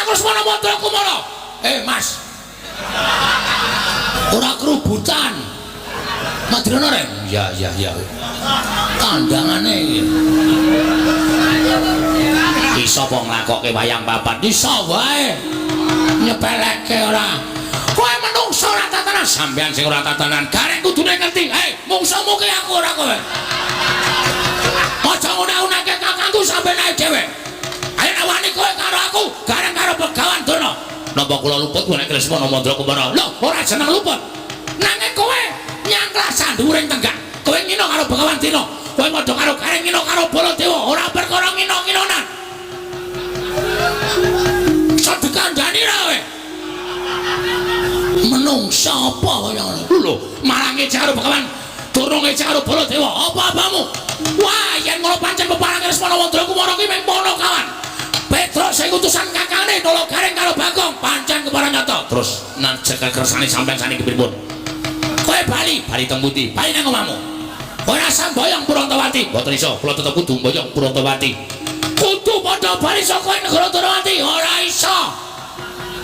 aku Lesmana Mandra Kumara. Mas. Ora kerubutan. Madrona reng. Ya ya ya. Kandhangane iki. Iso apa nglakokke wayang papat? Iso wae. Nyepeleke ora. Kowe menungso ora tatanan, sampean sing ora tatanan. Gareng kudune ngerti. Hei, mungsuhmu ki aku ora kowe. Aja nguna-unake kakangku sampean ae dhewe. Ayo nek wani kowe karo aku, gareng karo Begawan Durna. Napa kula luput nek Lesmana Mandra Kumara? Lho, ora jeneng luput. Nanging kowe nyangklah sandhuwuring tenggak. Kowe ngino karo Begawan Dina. Kowe padha karo Gareng ngino karo Baladewa, ora perkara ngino-nginonan. Iso dikandhani ra kowe? Menungsa apa kaya ngono? Lho, malah ngece karo Begawan Durna, ngece karo Baladewa. Apa-apamu? Wah, yen ngono pancen peparange Lesmana Mandra Kumara ki mung Panakawan. Petruk sing utusan kakane Nala Gareng karo Bagong pancen keparan nyata. Terus nang kersane sampean saniki pripun? Kowe bali, bali teng pundi? Bali nang omahmu. Ora samboyong Purantawati. Mboten iso, kula tetep kudu mboyong Purantawati. Kudu padha bali saka negara Dwarawati. Ora iso.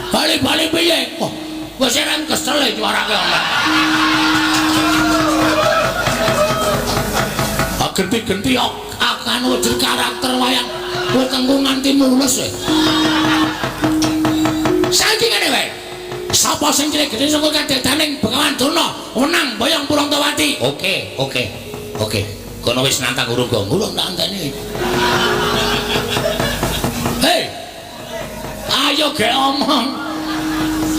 Bali-bali piye? Wah, wis rem kesel e juarake omah. Genti-genti akan wujud karakter wayang wetengku nganti mulus e. Saiki ngene wae. Sapa sing cilik gedhe saka kadedaning Begawan Durna wenang boyong Purantawati. Oke, oke. Oke. Kono wis nantang urung gong. Urung tak anteni. Hei. Ayo ge omong.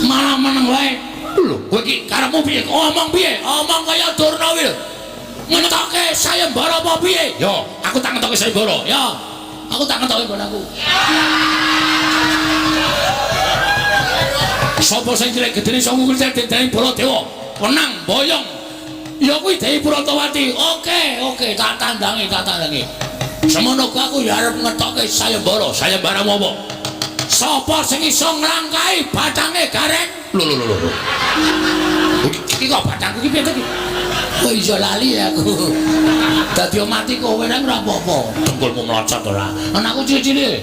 Malah meneng wae. Lho, kowe iki karepmu piye? Omong piye? Omong kaya Durna kuwi lho. Ngetoke sayembara apa piye? Yo, aku tak ngetoke sayembara. Yo. Aku tak ngetoke nggon aku. Sapa sing cilik gedene saka ngukur dening Baladewa? Wenang boyong. Ya kuwi Dewi Purantawati. Oke, oke, tak tandangi, tak tandangi. Semono aku ya arep ngetoke sayembara. Sayembaramu apa? Sapa sing iso nglangkahi batange Gareng? Lho lho lho lho. Iki kok batangku iki piye to iki? Kok iso lali aku. Dadi mati kowe nang ora apa-apa. Dengkulmu mlocot ora. Anakku cilik-cilik.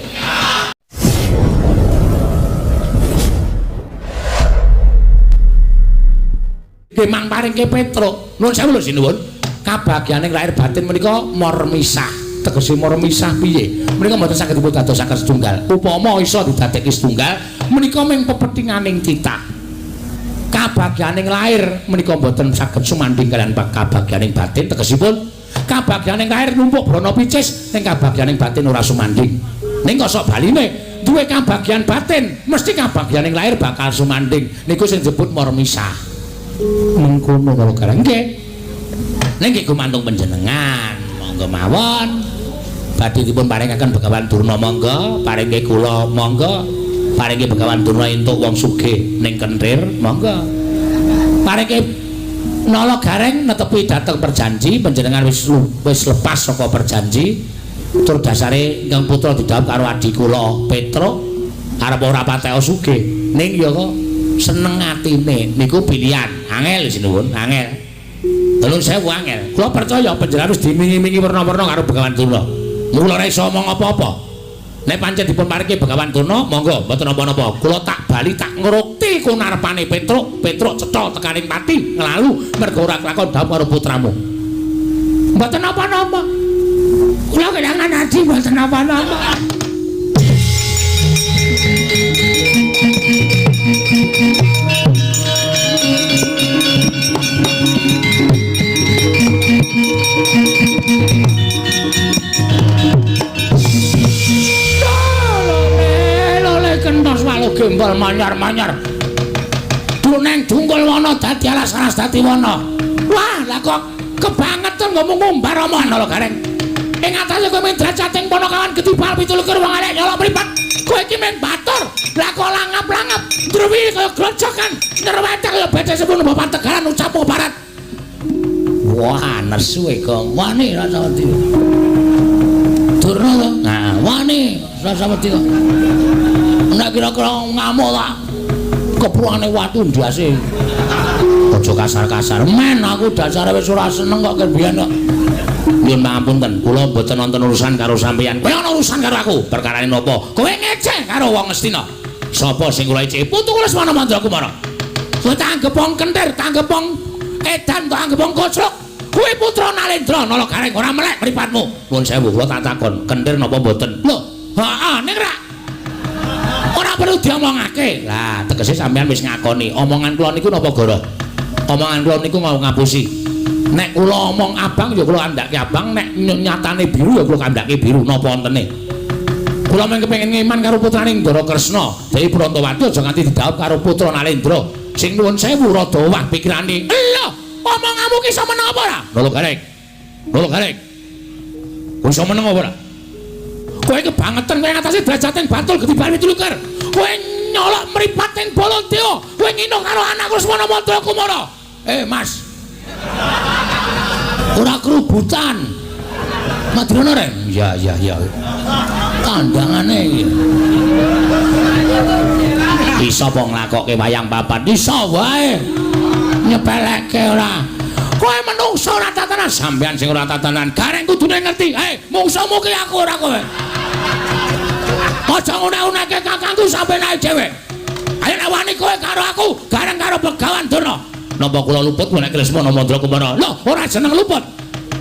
Nggih mang paringke Petruk. Nuwun sewu lho sinuwun. Kabagyaning lahir batin menika mormisah. Tegese mormisah piye? Menika mboten saged dipun dadosaken setunggal. Upama iso didadekke setunggal, menika mung pepethinganing titah. Kabagyaning lahir menika mboten saged sumandhing kaliyan kabagyaning batin. Tegesipun kabagyaning lahir numpuk brana picis, ning kabagyaning batin ora sumandhing. Ning kok sok baline duwe kabagyan batin, mesti kabagyaning lahir bakal sumandhing. Niku sing disebut mormisah. Mengkono karo Gareng nggih. Ning nggih gumantung panjenengan, monggo mawon. Badhe dipun paringaken Begawan Durna monggo, paringke kula monggo, paringke Begawan Durna entuk wong sugih ning Kenthir monggo. Paringke Nala Gareng netepi dhateng perjanji, panjenengan wis lepas saka perjanji. Tur dasare ingkang putra didhawuh karo adi kula Petruk arep ora patek sugih. Ning ya kok seneng atine niku pilihan. Angel sinuwun, angel. Nuwun sewu angel. Kula percaya panjenengan wis dimingi-mingi werna-werna karo Begawan Durna. Mula ora iso omong apa-apa. Nek pancen dipun paringke Begawan Durna, monggo mboten napa-napa. Kula tak bali tak ngrukti kunarepane Petruk, Petruk cetha tekaning pati nglalu mergo ora kelakon dhawuh karo putramu. Mboten napa-napa. Kula kelangan adi mboten napa-napa. Kentos walu gembol manyar-manyar. Duneng dungkul wana dadi alas-alas dadi wana. Wah, lah kok kebangetan ngomong ngumbar omongan Nala Gareng. Ing atase kowe mung drajating Panakawan getibal 27 wong elek nyolok mripat. Kowe iki mung batur. Lah kok langap-langap ndruwi kaya grojokan, nyrwetek kaya becek sepuluh bapak Tegalan ucapmu barat. Wah, nesu e kok. Wani rasa wedi. Durna to? Nah, wani rasa wedi kok. Nek kira-kira ngamuk tak kepruane watu ndase. Aja kasar-kasar. Men aku dasare wis ora seneng kok biyen kok. Nyuwun pangapunten, kula mboten wonten urusan karo sampeyan. Kowe ana urusan karo aku. Perkarane napa? Kowe ngece karo wong Ngastina. Sapa sing kula icik? Putu Lesmana Mandra Kumara. Kowe tak anggep wong kentir, tak anggep wong edan, tak anggep wong koclok. Kowe putra Nalendra Nala Gareng ora melek mripatmu. Nuwun sewu, kula tak takon, kentir napa mboten? Lho, heeh, ning ra. Ora perlu diomongake. Lah, tegese sampean wis ngakoni omongan kula niku napa goro? Omongan kula niku mau ngapusi. Nek kula omong abang ya kula kandhake abang, nek nyatane biru ya kula kandhake biru, napa wontene? Kula mung kepengin ngiman karo putrane Ndara Kresna, Dewi Prantawati aja nganti didhawuh karo putra Nalendra. Sing nuwun sewu rada owah pikirane. Lho, omonganmu ki iso meneng apa ora? Nala Gareng. Nala Gareng. Kowe iso meneng apa ora? Kowe kebangetan kowe ngatasi derajate Bantul getiban pituluker. Kowe nyolok mripat ing Baladewa. Kowe ngino karo anakku Lesmana Mandra Kumara. Mas. Ora kerubutan. Madrona reng. Ya ya ya. Kandhangane iki. Iso apa nglakokke wayang papat? Iso wae. Nyepelekke ora. Kowe menungso ora tatanan, sampean sing ora tatanan. Gareng kudune ngerti. Mungsuhmu ki aku ora kowe. Aja ngune-uneke kakangku sampe naik dhewe. Ayo nek wani kowe karo aku, gareng karo Begawan Durna. Napa kula luput nek Lesmana Mandra Kumara? Lho, ora jeneng luput.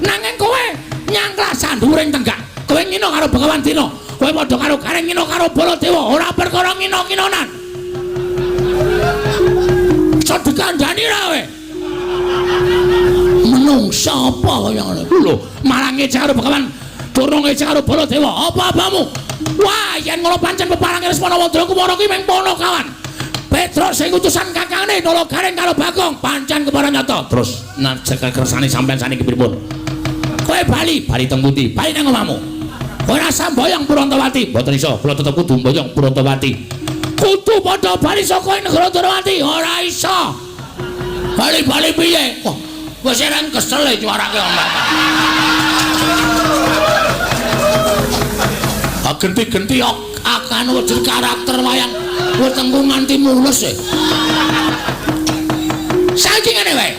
Nanging kowe nyangklah sandhuwuring tenggak. Kowe ngino karo Begawan Dina. Kowe padha karo Gareng ngino karo Baladewa, ora perkara ngino-kinonan. Iso dikandhani ra kowe? Menungsa apa kaya ngono? Lho, malah ngece karo Begawan Durna, ngece karo Baladewa. Apa-apamu? Wah, yen ngono pancen peparange Lesmana Mandra Kumara ki mung ponokawan. Petruk sing utusan kakangne Nala Gareng karo Bagong pancen kepara nyata. Terus nek kersane sampean saniki pripun? Kowe bali, bali teng pundi? Bali nang omahmu. Kowe ora samboyong Prantawati. Mboten iso, kula tetep kudu mboyong Prantawati. Kudu padha bali saka negara Dwarawati. Ora iso. Bali-bali piye? Wah, wis ereng kesel e cuarake omah. Genti-genti akan wujud karakter wayang wetengku nganti mulus e. Saiki ngene wae.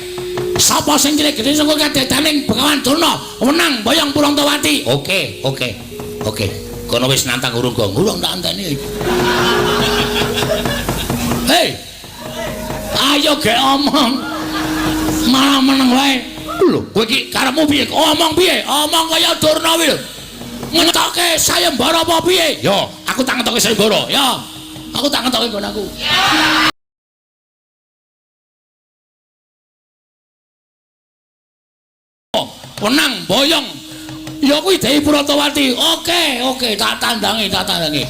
Sapa sing cilik gedhe saka kadedaning Begawan Durna menang boyong Prantawati. Oke, oke. Oke. Kono wis nantang urung gong. Urung tak anteni. Hei. Ayo gek omong. Malah meneng wae. Lho, kowe iki karepmu piye? Omong piye? Omong kaya Durna kuwi lho. Ngetoke sayembara apa piye? Yo, aku tak ngetoke sayembara. Yo. Aku tak ngetoke nggon aku. Wenang boyong. Ya kuwi Dewi Prantawati. Oke, oke, tak tandangi, tak tandangi.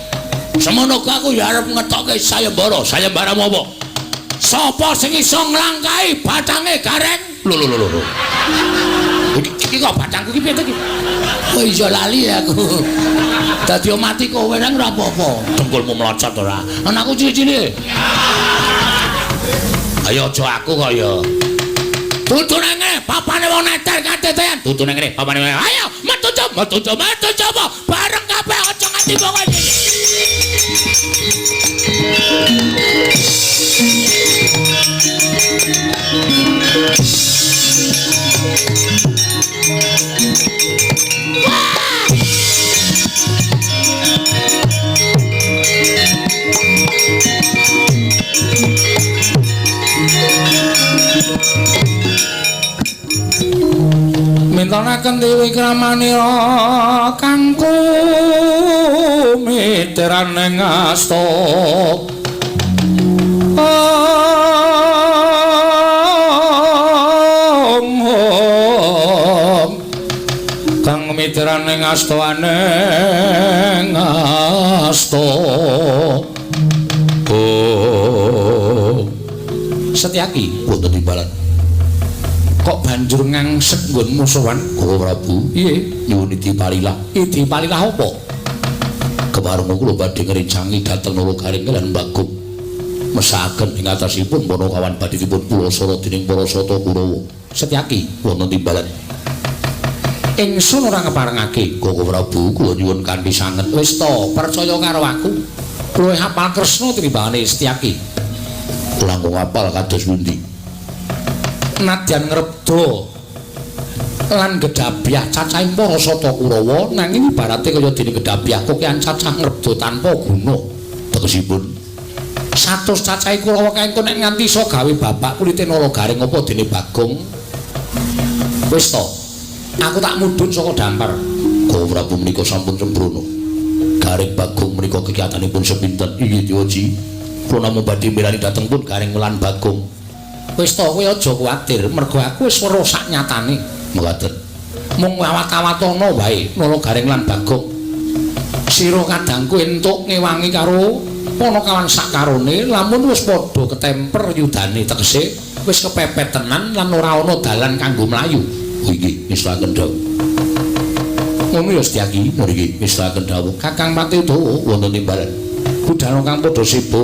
Semono aku ya arep ngetoke sayembara. Sayembaramu apa? Sapa sing iso nglangkahi bacange Gareng? Lho lho lho lho. Iki kok bacangku iki piye to iki? Kowe iso lali aku. Dadi mati kowe nang ora apa-apa. Dengkulmu mlocot ora. Anakku cilik-cilik. Ayo aja aku kok ya. Tutu nang ngene, papane wong neter katetean. Tutu nang ngene, papane. Ayo, metu coba, metu coba, metu coba. Bareng kabeh aja nganti pokoke. Mintonaken Dewi Kramanira kangku mitrane ngasta. Om om kang mitrane ngastaane ngasta. Oh. Setyaki wonten timbalan. Kok banjur ngangsek nggonmu sowan Guru Prabu? Piye? Nyuwun idi palilah. Idi palilah apa? Kepareng kula badhe ngrencangi dhateng Nala Gareng lan Bagong. Mesakaken ing atasipun Panakawan badhe dipun pulasara dening para Sata Kurawa. Setyaki wonten timbalan. Ingsun ora ngeparengake Guru Prabu, kula nyuwun kanthi sanget. Wis to, percaya karo aku. Luwih hafal Kresna tinimbangane Setyaki. Langkung hafal kados pundi? Nadyan ngrebda lan gedhabyah cacahing para Sata Kurawa, nanging ibarate kaya dene gedhabyah kokean cacah ngrebda tanpa guna. Tegesipun 100 cacahe Kurawa kae engko nek nganti iso gawe babak kulite Nala Garing apa dene Bagong. Wis to. Aku tak mudhun saka dampar. Kau Prabu menika sampun sembrono. Garing Bagong menika kegiatanipun sepinten? Inggih Dewaji. Kula namung badhe milani dhateng pun Garing lan Bagong. Wis to kowe aja kuwatir, mergo aku wis weruh sak nyatane. Mekaten. Mung awat-awatana wae Nala Garing lan Bagong. Sira kadangku entuk ngewangi karo Panakawan sakarone lamun wis padha ketemper yudane tegese wis kepepet tenan lan ora ana dalan kanggo mlayu. Inggih, ngestakaken dawuh. Ngono ya Setyaki, mriki ngestakaken dawuh. Kakang Pati Udawa wonten timbalan. Budhana kang padha seba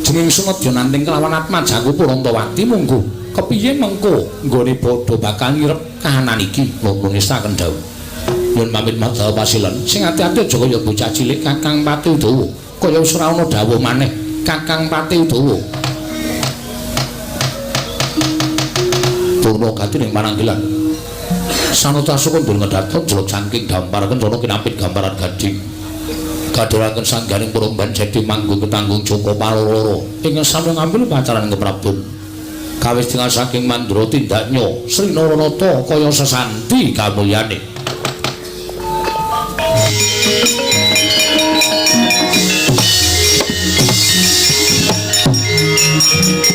jenging sumedya nanting kelawan Atmajaku Purantawati mungguh. Kepiye mengko nggone padha bakal ngirep kahanan iki? Monggo ngestakaken dawuh. Nyuwun pamit madhawa pasilon. Sing ati-ati aja kaya bocah cilik Kakang Pati Udawa. Kaya wis ora ana dawuh maneh Kakang Pati Udawa. Turna gati ning pananggilan. Sanata sukundul ngedhatha jero cangking dampar kencana kinapit gambaran gading. Kadheraken sangganing purumban jedi manggung ketanggung Joko Paloro. Ing sami ngambil pacaran keprabon. Kawis tinggal saking mandra tindaknya Sri Naranata kaya sesanti kamulyane.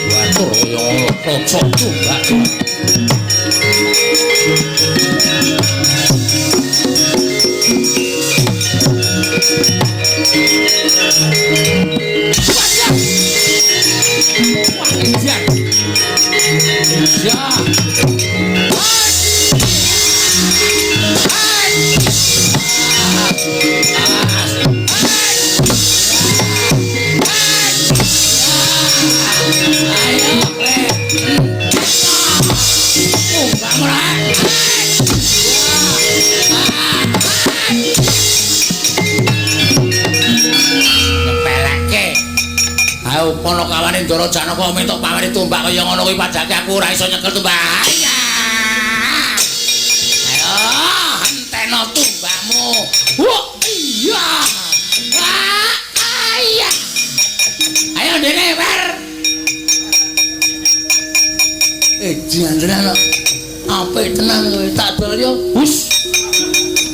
Watur kaya raja tumbak. Ayo Panakawane Ndara Janaka mentuk pawene tumbak kaya ngono kuwi padake aku ora iso nyekel tumbak. Ayo enteno tumbakmu. Wah iya. Ah iya. Ayo dene wer. Jian tenan kok. Apik tenan kowe tak dol yo. Hus.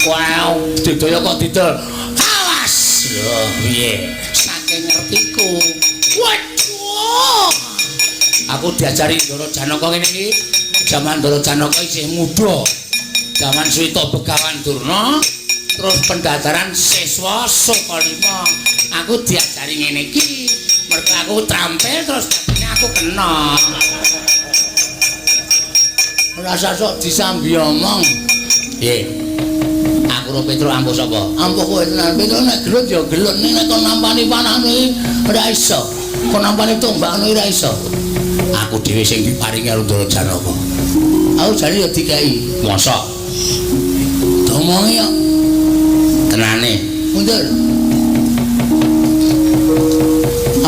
Wow, didaya kok didol. Awas. Lho piye? Saking ngertiku. Waduh. Aku diajari Ndara Janaka ngene iki. Jaman Ndara Janaka isih muda. Jaman Swita Begawan Durna, terus pendadaran siswa Sukalima. Aku diajari ngene iki. Mergo aku trampil terus dadine aku kena. Ora sasok disambi omong. Piye? Aku ro Petro ampuh sapa? Ampuh kowe tenan. Petro nek gelut ya gelut, nek kon nampani panah iki ora iso. Kon nampani tombak ngono ora iso. Aku dhewe sing diparingi karo Ndara Janaka. Aku jane ya dikai. Mosok? Domongi kok. Tenane. Mundur.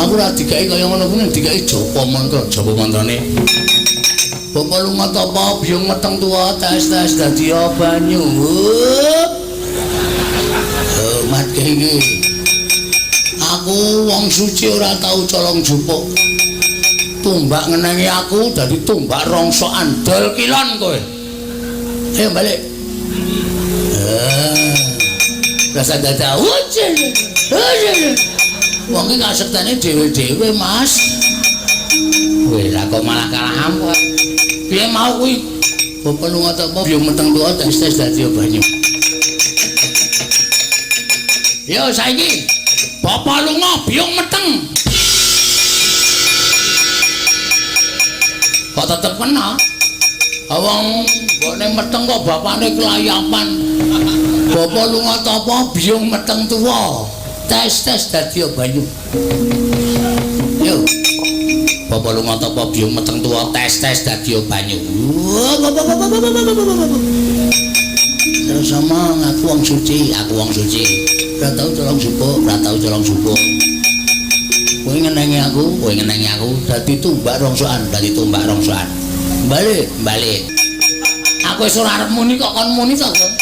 Aku ora dikai kaya ngono kuwi, dikai japa mantra, japa mantrane. Bapak lunga tapa biyung meteng tuwa tes-tes dadi banyu. Hormat iki. Aku wong suci ora tau colong jupuk. Tumbak ngenengi aku dadi tumbak rongsokan dol kilon kowe. Ayo balik. Rasa dadak. Wong iki kasektene dhewe-dhewe, Mas. Weh, lah kok malah kalah ampuh. Piye mau kuwi? Bapak lunga tapa biyung meteng tuwa tes-tes dadi banyu. Yo saiki Bapak lunga biyung meteng. Kok tetep kena? Wong mbokne meteng kok bapakne kelayapan. Bapak lunga tapa biyung meteng tuwa. Tes-tes dadi banyu. Yo. Bapak lunga tapa biyung meteng tuwa tes-tes dadi banyu. Terus sama aku wong suci, aku wong suci. Ora tau colong jupuk, ora tau colong jupuk. Kowe ngenengi aku, kowe ngenengi aku dadi tumbak rongsokan, dadi tumbak rongsokan. Balik, balik. Aku wis ora arep muni kok kon muni to, Kang.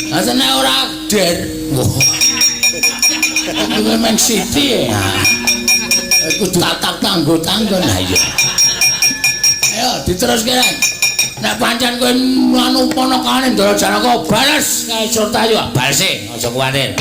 Lah nek ora der. Wah. Kuwi Men City ya. Kudu tatap tanggo-tanggo. Nah iya. Ayo diteruske rek. Nek pancen kowe anu ponakane Ndara Janaka bales kae Surtayu, balese aja kuwatir.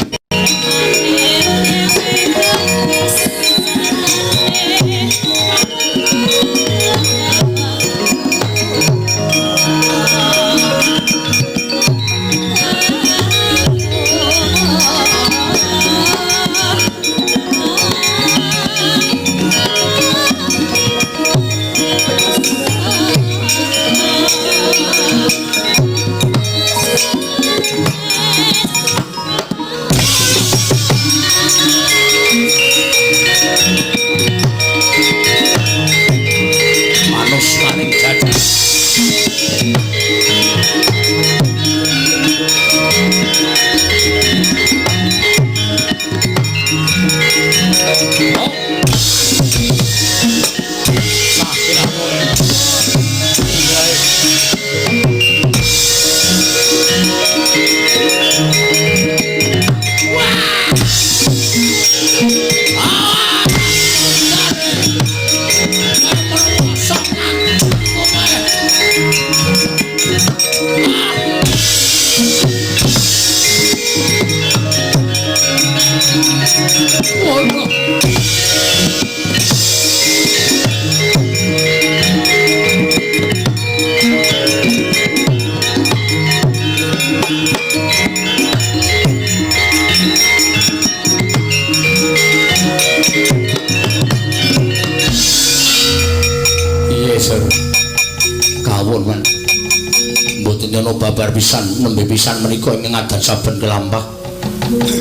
Babar pisan nembe pisan menika ingkang adat saben kelampah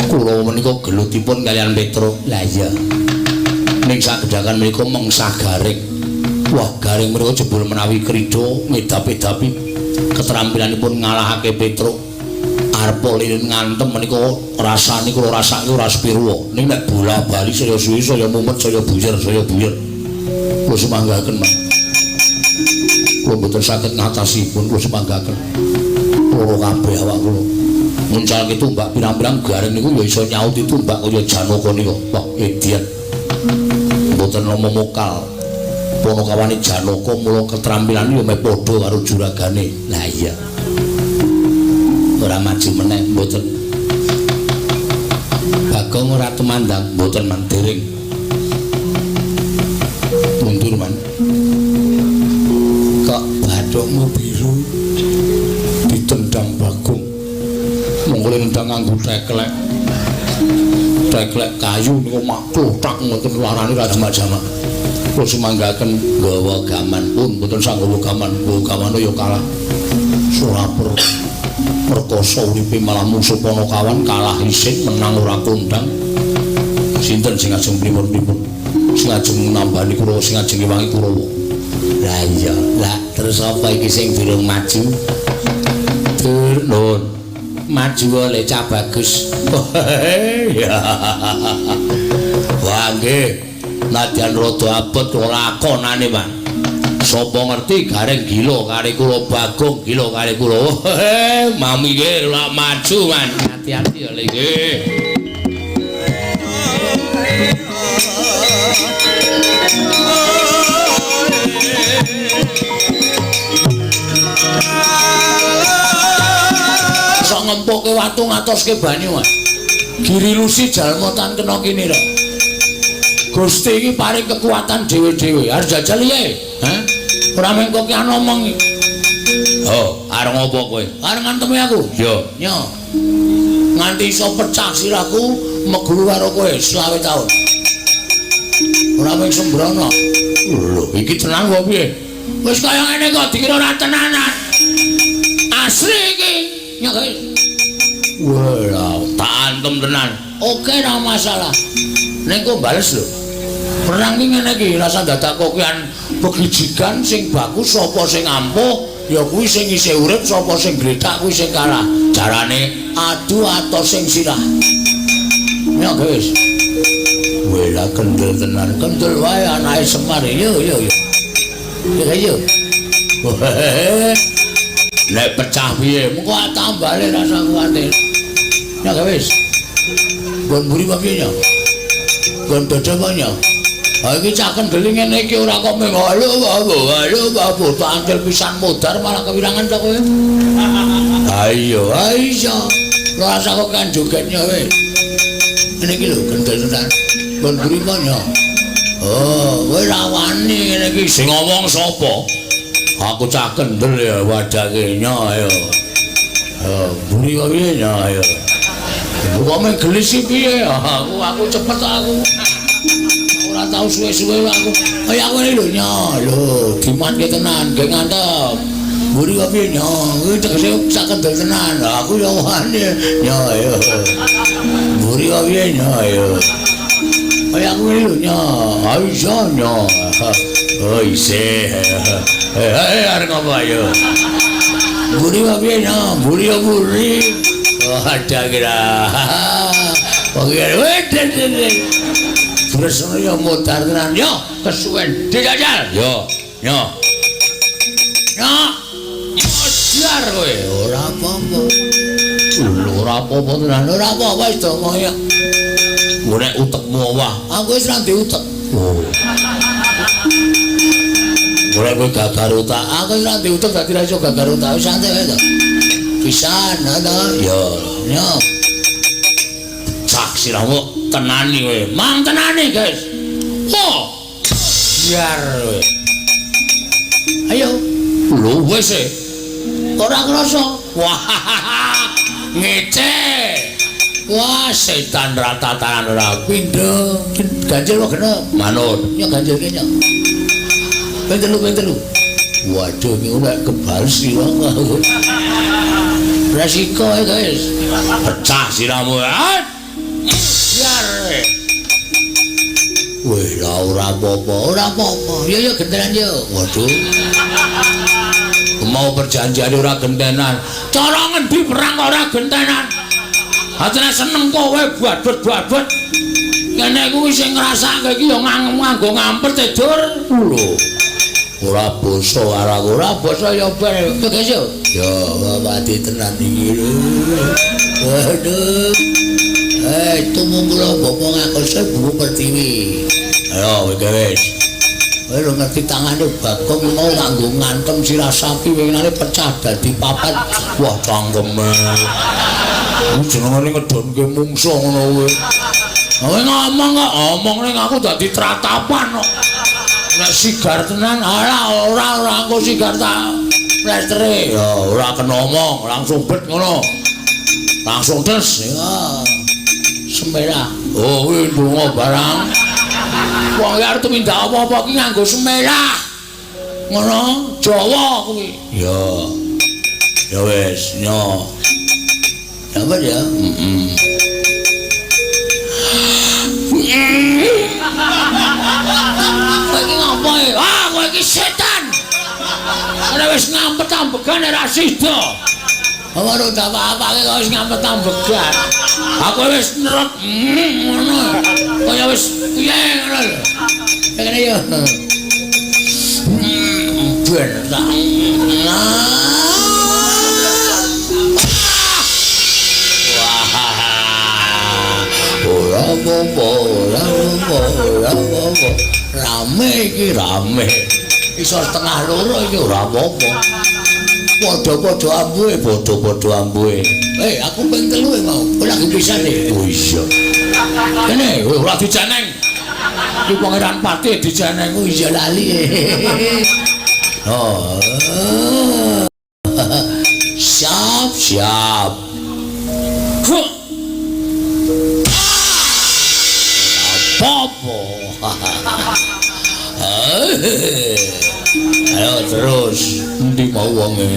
kula menika gelutipun kaliyan Petruk. Lah iya, ning sagedakan menika mengsah garing. Wah, garing menika jebul menawi krida ngedap-edapi ketrampilanipun ngalahake Petruk. Arpa lilin ngantem menika rasane kula rasake ora sepirwa, ning nek bola-bali saya suwi saya mumet saya buyer saya buyer. Kula sumanggaken, Mas. Kula mboten saged ngatasipun, kula sumanggaken. Loro kabeh awak kula. Muncalke tumbak pirang-pirang garing niku ya iso nyauti tumbak kaya Janaka niku. Wah, edian. Mboten nama mokal. Panakawane Janaka mula ketrampilan ya meh padha karo juragane. Lah iya. Ora maju meneh mboten. Bagong ora tumandang, mboten man dereng. Mundur man. Kok bathukmu biru? Ditendang Bagong. Monggo nendang nganggo teklek. Teklek kayu niku makluthak ngoten larane ra jamak-jamak. Kula sumanggaken nggawa gaman pun mboten sang nggawa gaman, nggawa gamane ya kalah. Suraper perkasa uripe malah mungsuh Panakawan kalah isin menang ora kondang. Sinten sing ajeng pripun-pripun? Sing ajeng nambani Kurawa, sing ajeng ngewangi Kurawa. Lah iya, lah terus apa iki sing durung maju? Dur, nun. Maju oleh cah bagus. Wah nggih, nadyan rada abot lakonane, Pak. Sapa ngerti garing gila karo kula Bagong gila karo kula. Mami nggih lak maju, Man. Hati-hati ya le nggih. Sok ngempuke watu ngatoske banyu, Mas. Girilusi jalma tan kena kinira. Gusti iki paring kekuatan dhewe-dhewe. Arep jajal piye? Hah? Ora mung kok ki ngomong iki. Oh, arep ngopo kowe? Arep ngantemi aku. Yo, nyo. Nganti iso pecah sirahku meguru karo kowe 25 taun. Ora mung sembrono. Lho, iki tenan kok piye? Wis kaya ngene kok dikira ora tenanan. Asli iki. Nyok. Wah, tak antem tenan. Oke, ora masalah. Ning kok bales lho. Perang iki ngene iki, rasa dadak kokian begijigan sing bagus sapa sing ampuh, ya kuwi sing isih urip, sapa sing gletak kuwi sing kalah. Carane adu atos sing sirah. Nyok wis. Wela kendel tenan, kendel wae anake Semar. Yo yo yo. Yo yo. Nek pecah piye? Mengko tambale rasa kuwatir. Nyok wis. Nggon mburi apa piye nyok? Nggon dada apa nyok? Ha iki cah kendeli ngene iki ora kok mung halo halo halo babu tak antil pisan modar malah kewirangan ta kowe. Ayo ayo. Ora usah kok kan jogetnya kowe. Ngene iki lho kendel tenan. Kon mrimo yo. Oh, kowe ra wani ngene iki sing ngomong sapa? Aku cah kendel ya wadake nyo ayo. Oh, mburi kok piye nyo ayo. Kok mung gelis iki piye? Aku cepet aku. Ora tau suwe-suwe aku. Kaya aku ngene lho nyo. Lho, dimatke tenan, gek ngantep. Mburi kok piye nyo? Kuwi tegese cah kendel tenan. Aku ya wani nyo ayo. Mburi kok piye nyo ayo. Kaya aku ngene lho nyo. Ha iya nyo. Oh isih. Eh arep ngopo ayo. Mburi kok piye nyo? Mburi ya mburi. Oh ada kira. Oke, weh. Terus ya modar tenan yo kesuwen dijajal yo nyo. Nyo. Modar kowe ora apa-apa. Lho ora apa-apa tenan ora apa-apa wis donga ya. Nek utekmu owah, aku wis ra ndek utek. Oh. Ora kowe gagar utak, aku wis ra ndek utek dadi ra iso gagar utak. Wis santai wae to. Pisan ta yo nyo. Cak sirahmu tenani kowe. Mang tenani, guys. Oh. Biar kowe. Ayo. Lho wis e. Ora krasa. Wah. Ngece. Wah, setan ratatanan ora pindho. Ganjil kok genep. Manut. Yo ganjilke yo. Ping telu, ping telu. Waduh, iki ora kebal sirah aku. Resiko ya, guys. Pecah sirahmu. Biar. Wih, lah ora apa-apa, ora apa-apa. Yo yo gentenan yo. Waduh. Mau perjanjian ora gentenan. Cara ngendi perang ora gentenan? Atene seneng kowe babet-babet. Ngene kuwi sing ngrasake iki ya nganggo ngampet e, Dur. Lho. Ora basa karo ora basa ya bar. Yo guys yo. Yo mati tenan iki. Waduh. Tumung kula bapak ngakose Bu Pertiwi. Ayo wis. Kowe lho ngerti tangane Bagong mau nganggo ngantem sirah sapi winginane pecah dadi papat. Wah cangkeme. Jenengane ngedonke mungsuh ngono kuwi. Kowe ngomong kok, omong ning aku dadi tratapan kok. Nek sigar tenan, ala ora engko sigar tak plestere. Ya ora kena omong, langsung bet ngono. Langsung des ya. Semerah. Oh, kuwi ndonga barang. Wong iki arep tumindak apa-apa ki nganggo semerah. Ngono, Jawa kuwi. Ya. Ya wis, nyo. Dapat ya? Heeh. Kowe iki ngopo e? Ah, kowe iki setan. Ora wis ngampet ambegan ora sida. Ora ora apa-apake kok wis ngampet ambegan. Aku wis neret ngono. Kaya wis piye ngono lho. Kene yo. Ben tak. Wah. Ora apa-apa, ora apa-apa, ora apa-apa. Rame iki rame. Iso 1:30 iki ora apa-apa. Padha-padha ambuhe, padha-padha ambuhe. Aku ping 3 mau. Kowe lagi pisan e. Oh iya. Kene ora dijeneng. Iki Pangeran Patih dijeneng. Oh iya lali. Oh. Siap, siap. Huh. Apa-apa. Ayo terus, endi mau wonge?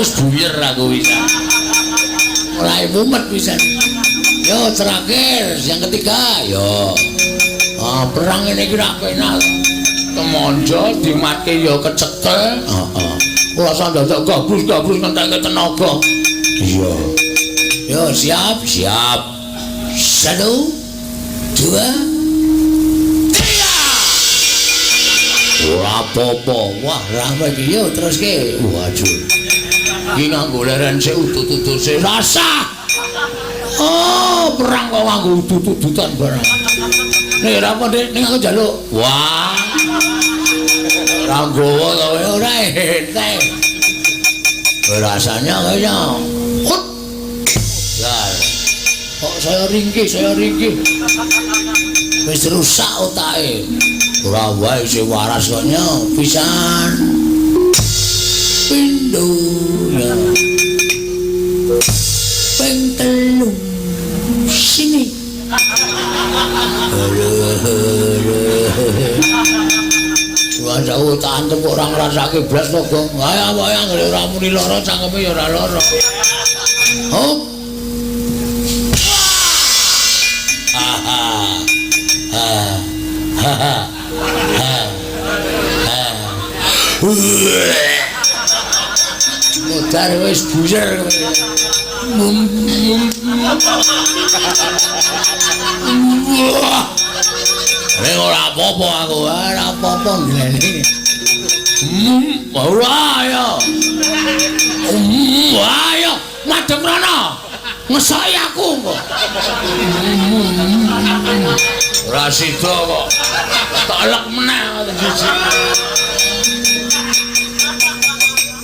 Wis buyer aku bisa. Mulai mumet pisan. Yo terakhir yang ketiga, yo. Ah, perang ini iki ra penak. Kemonjo dimatke yo kecekel. Heeh. Ora usah dadak gabrus-gabrus ngentekke tenaga. Iya. Yo siap, siap. 1, 2, 3. Ora apa-apa. Wah, rame iki yo teruske. Waduh. Iki nganggo leren sik udut-udut sik rasah. Oh, perang kok nganggo udut-udutan barang. Nek ora apa, Dik, ning aku njaluk. Wah. Ora nggawa to ora entek. Rasanya kaya hut. Lah. Kok saya ringkih, saya ringkih. Wis rusak otake. Ora wae sing waras kok nyo pisan. Pindho ya. Ping telu. Sini. Wah, jauh tak antem kok ora ngrasake blas kok, Gong. Ayo apa ya anggere ora muni lara cangkeme ya ora lara. Hop. Ha ha. Ha. Ha ha. Ha. Modar wis buyer. Nek ora apa-apa aku, ora apa-apa ngene. Ora ya. Ayo, madhep rono. Ngesoki aku kok. Ora sida kok. Tak elek meneh ngoten siji.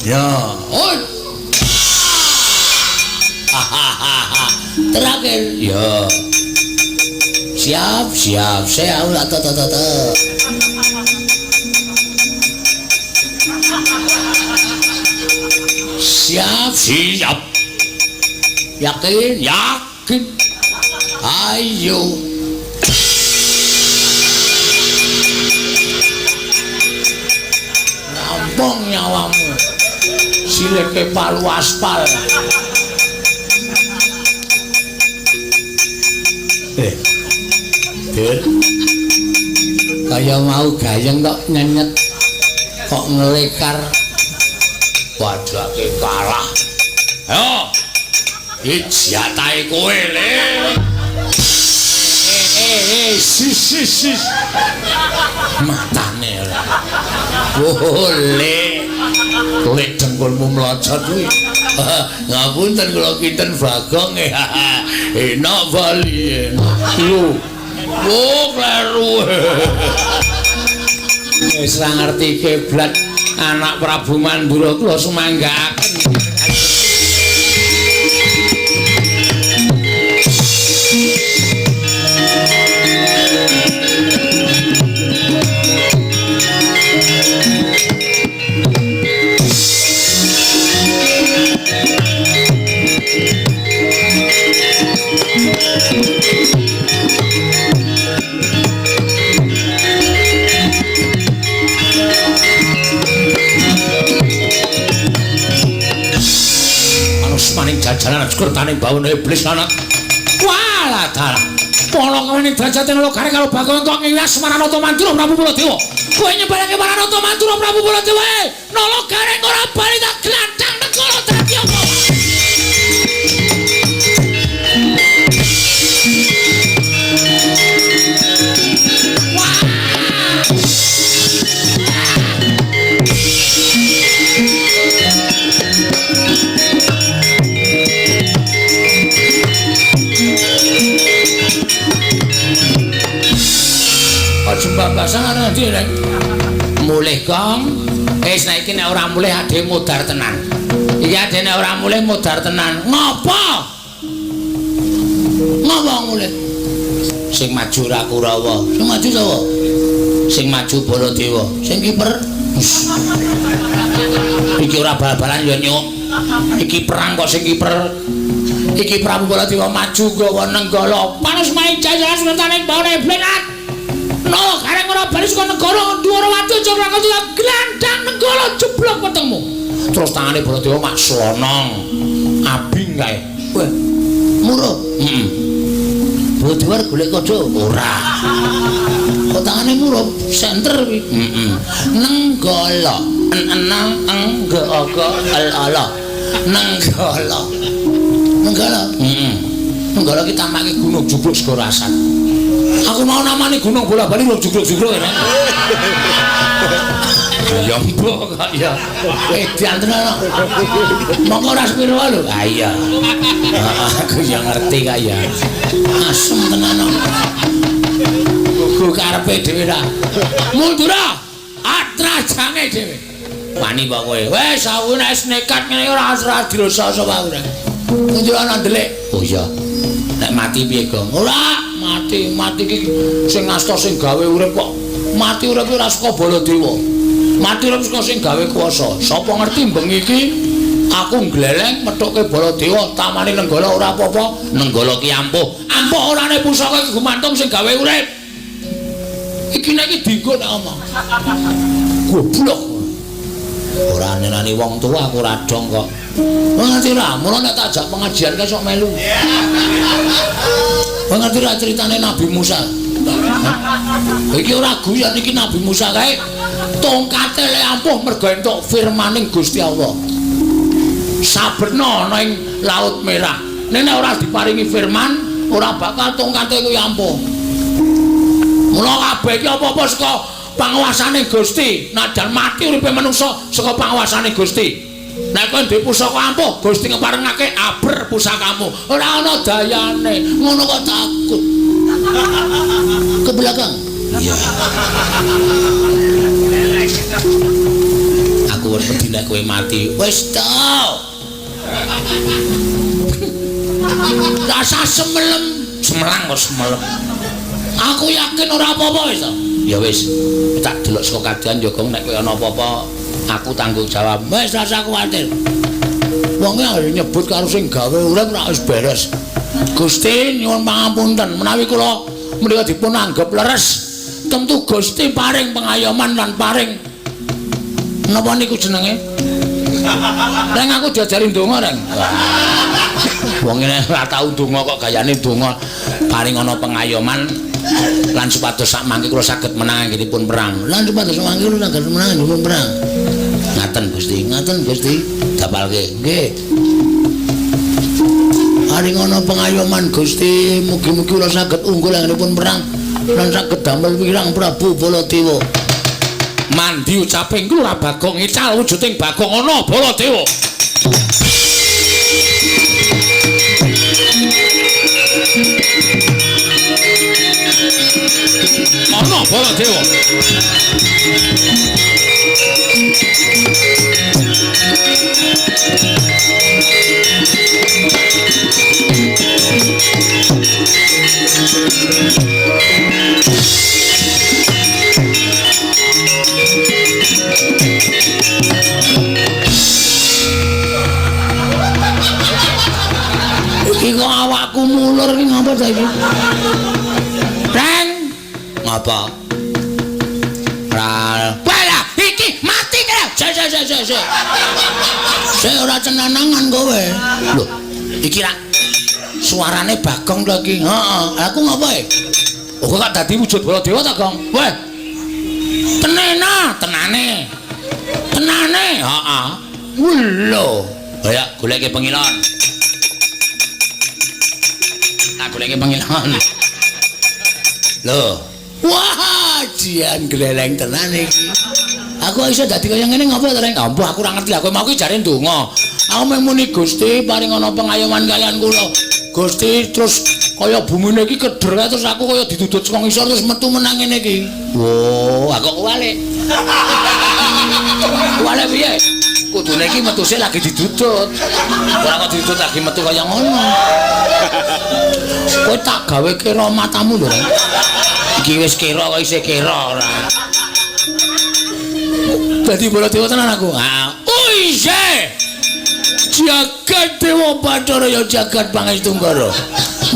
Ya, oi. Terakhir. Ya. Siap, siap. Saya ulah to to to. Siap, siap. Yakin, yakin. Ayo. Ngampung nyawamu. Sileke palu aspal. Dur. Kaya mau gayeng kok nyenyet, kok ngelekar. Padake kalah. Ayo. Iki jatahe kowe, Le. Sis sis sis. Matane ora. Oh, Le. Lek dengkulmu mlocot kuwi. Ngapunten kula kinten Bagong. Enak bali. Lho. Oh, kleru. Wis ora ngerti kiblat anak Prabu Mandura kula sumanggaaken. Maning jajaran kertane bawana iblis anak. Walah dalah. Pala kawene derajate nalogare karo Bagong kok ngiwas Maranata Mandura Prabu Baladewa. Kowe nyebarake Maranata Mandura Prabu Baladewa. Nalogare ora bali tak glandang negara dadi apa? Jembabasan ana ndi, Rek? Mulih, Gong. Wis nek iki nek ora mulih ade modar tenan. Iki ade nek ora mulih modar tenan. Ngopo? Ngopo mulih? Sing maju ora Kurawa. Sing maju sapa? Sing maju Baladewa. Sing kiper. Iki ora bal-balan ya, Nyuk. Iki perang kok sing kiper. Iki Prabu Baladewa maju gawa Nenggala. Panus main jajaran sementara bawane blenat. No, kareng ora bali saka negara Dwarawati aja ora glandang Nenggala jeblok wetengmu. Terus tangane Baladewa mak slonong. Abing kae. Wah. Murup. Heeh. Baladewa golek kaca ora. Kok tangane murup senter kuwi. Heeh. Nenggala. En-enang eng g o g l a l. Nenggala. Nenggala. Heeh. Nenggala ki tamake gunung jubluk segara asat. Aku mau namani gunung bola-bali lho jugruk-jugruk ya. Ya mbok kok ya. Edan tenan kok. Mongko ora sepiro lho. Ha iya. Aku ya ngerti kok ya. Asem tenan kok. Go karepe dhewe ra. Mundura atrajange dhewe. Wani apa kowe? Wis aku nek nekat ngene ora ora dirasa sapa aku. Mundura nang ndelik. Oh iya. Nek mati piye, Gong? Ora, mati, mati iki sing ngasta sing gawe urip kok. Mati urip ora saka Baladewa. Mati urip saka sing gawe kuwasa. Sapa ngerti bengi iki aku ngleleng methuke Baladewa, tamane Nenggala ora apa-apa, Nenggala ki ampuh. Ampuh orane pusaka iki gumantung sing gawe urip. Iki nek iki dinggo nek omong. Goblok. Ora nenani wong tuwa aku ora dong kok. Wong ngerti ra, mula nek tak ajak pengajian kae sok melu. Wong ngerti ra critane Nabi Musa. Iki ora guyon iki Nabi Musa kae tongkate le ampuh mergo entuk firmaning Gusti Allah. Saberna ana ing Laut Merah. Nek ora diparingi firman, ora bakal tongkate kuwi ampuh. Mula kabeh iki apa-apa saka panguwasane Gusti. Najan mati uripe manungsa saka panguwasane Gusti. Nek kowe duwe pusaka ampuh, Gusti ngeparengake aber pusakamu. Ora ana dayane, ngono kok takut. Ke belakang. Iya. Aku wis wedi nek kowe mati. Wis to. Rasa semelem, semelang kok semelem. Aku yakin ora apa-apa wis to. Ya wis, tak delok saka kadean ya Gong, nek kowe ana apa-apa aku tanggung jawab. Wis rasa kuwatir. Wong e nyebut karo sing gawe urip ora wis beres. Gusti nyuwun pangapunten menawi kula menika dipun anggep leres. Tentu Gusti paring pengayoman lan paring napa niku jenenge? Reng aku diajari ndonga, Reng. Wong ngene ora tau ndonga kok gayane ndonga paring ana pengayoman lan supados sak mangke kula saged menang anggenipun perang. Lan supados sak mangke kula saged menang anggenipun perang. Ngaten Gusti, ngaten Gusti, dapalke. Nggih. Paring ana pengayoman Gusti, mugi-mugi kula saged unggul anggenipun perang lan saged damel wirang Prabu Baladewa. Mandi ucaping kula Bagong ical wujuding Bagong ana Baladewa. Ana Baladewa. Iki kok awakku mulur iki ngapa ta iki? Reng, ngapa? Ra. Walah, iki mati kene. Sik sik sik sik sik. Sik ora cenanangan kowe. Lho, iki rak suarane Bagong to iki. Heeh, aku ngapa e? Oh, kok dadi wujud Baladewa ta, Gong? Weh. Tenena, tenane. Tenane, heeh. Lho. Ayo goleke pengilon. Tak goleke pengilon. Lho. Wah, jian gleleng tenan iki. Aku iso dadi kaya ngene ngapa to, Reng? Ampuh aku ora ngerti. Aku mau ki jare ndonga. Aku mung muni Gusti paring ana pengayoman kalian kula. Gusti terus kaya bumine iki keder terus aku kaya didudut saka ngisor terus metu menang ngene iki. Wo, aku kok kuwalik. Kuwalik piye? Kudune iki metu sik lagi didudut. Ora kok didudut lagi metu kaya ngono. Kowe tak gawe kira matamu lho, Reng. Iki wis kira kok isih kira ora. Dadi Baladewa tenan aku. Ha, oh isih. Jagat Dewa Bathara ya jagat Pangestu Nggara.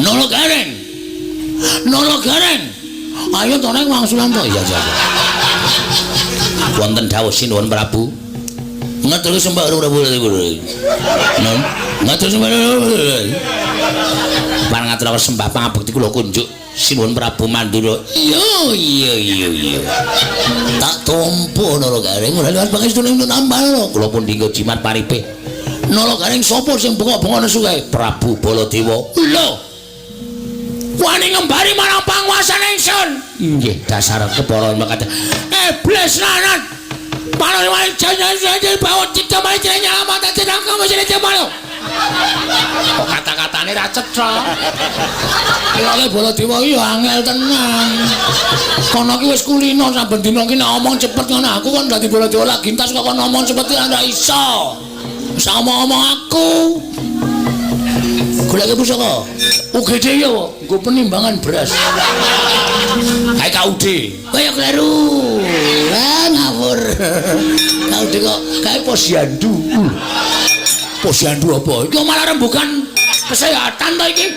Nolo Gareng. Nolo Gareng. Ayo to neng wangsulan to. Iya, iya. Wonten dawuh sinuwun Prabu. Ngaturi sembah Prabu. Non, ngatur sembah. Parang ngaturaken sembah pangabekti kula kunjuk sinuwun Prabu Mandura. Iya, iya, iya, iya. Tak tampa Nolo Gareng ora liwat pangestune nambah. Kula pun dinggo jimat paripe. Nolo Gareng sapa sing bengok-bengok nesu kae? Prabu Baladewa. Lho. Wani ngembari marang panguwasan ingsun. Nggih, dasar kepara mekaten. Iblis lanat. Panon wani jane bawa cita mari nyala mata jeneng kamu sini cemalo. Kok kata-katane ra cetha. Ilake Baladewa iki ya angel tenan. Kono ki wis kulino saben dina ki nek omong cepet ngono aku kon dadi Baladewa lagi entas kok kon omong cepet ora iso. Wis omong-omong aku. Goleke pusaka. UGD ya, nggo penimbangan beras. Kae KUD. Kaya kleru. Ah ngawur. KUD kok kae posyandu. Posyandu apa? Iki malah rembugan kesehatan to iki.